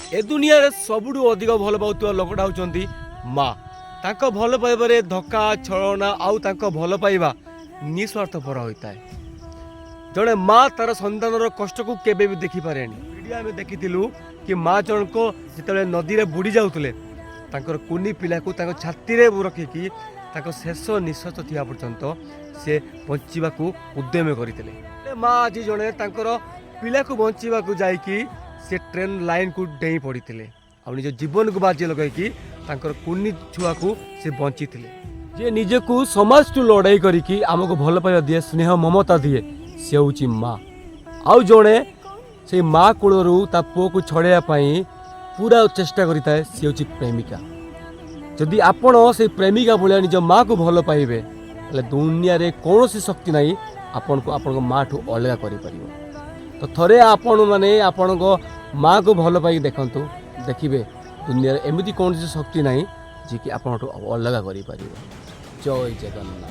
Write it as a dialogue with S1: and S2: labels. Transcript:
S1: ଏ ଦୁନିଆରେ ସବୁଠୁ ଅଧିକ ଭଲ ପାଉଥିବା ଲୋକଟା ହେଉଛନ୍ତି ମା। ତାଙ୍କ ଭଲ ପାଇବାରେ ଧୋକା, ଛଳନା ଆଉ ତାଙ୍କ ଭଲ ପାଇବା ନିସ୍ୱାର୍ଥପର ହୋଇଥାଏ। ଜଣେ ମା ତାର ସନ୍ତାନର କଷ୍ଟକୁ କେବେ ବି ଦେଖିପାରେନି। ଭିଡ଼ିଓ ଆମେ ଦେଖିଥିଲୁ କି ମା ଜଣକ ଯେତେବେଳେ ନଦୀରେ ବୁଡ଼ି ଯାଉଥିଲେ, ତାଙ୍କର କୁନି ପିଲାକୁ ତାଙ୍କ ଛାତିରେ ରଖିକି ତାଙ୍କ ଶେଷ ନିଶ୍ୱାସ ଥିବା ପର୍ଯ୍ୟନ୍ତ ସେ ବଞ୍ଚିବାକୁ ଉଦ୍ୟମ କରିଥିଲେ। ହେଲେ ମା ଆଜି ଜଣେ ତାଙ୍କର ପିଲାକୁ ବଞ୍ଚିବାକୁ ଯାଇକି ସେ ଟ୍ରେନ୍ ଲାଇନ୍କୁ ଡେଇଁ ପଡ଼ିଥିଲେ ଆଉ ନିଜ ଜୀବନକୁ ବାଜି ଲଗାଇକି ତାଙ୍କର କୁନି ଛୁଆକୁ ସେ ବଞ୍ଚିଥିଲେ। ଯିଏ ନିଜକୁ ସମାଜଠୁ ଲଢ଼େଇ କରିକି ଆମକୁ ଭଲ ପାଇବା ଦିଏ, ସ୍ନେହ ମମତା ଦିଏ, ସେ ହେଉଛି ମା। ଆଉ ଜଣେ ସେଇ ମା କୂଳରୁ ତା ପୁଅକୁ ଛଡ଼େଇବା ପାଇଁ ପୁରା ଚେଷ୍ଟା କରିଥାଏ, ସେ ହେଉଛି ପ୍ରେମିକା। ଯଦି ଆପଣ ସେଇ ପ୍ରେମିକା ଭଳିଆ ନିଜ ମାଆକୁ ଭଲ ପାଇବେ, ତାହେଲେ ଦୁନିଆରେ କୌଣସି ଶକ୍ତି ନାହିଁ ଆପଣଙ୍କୁ ଆପଣଙ୍କ ମାଆଠୁ ଅଲଗା କରିପାରିବ। ତ ଥରେ ଆପଣମାନେ ଆପଣଙ୍କ ମାଆକୁ ଭଲ ପାଇକି ଦେଖନ୍ତୁ, ଦେଖିବେ ଦୁନିଆରେ ଏମିତି କୌଣସି ଶକ୍ତି ନାହିଁ ଯିଏକି ଆପଣଙ୍କଠୁ ଅଲଗା କରିପାରିବ। ଜୟ ଜଗନ୍ନାଥ।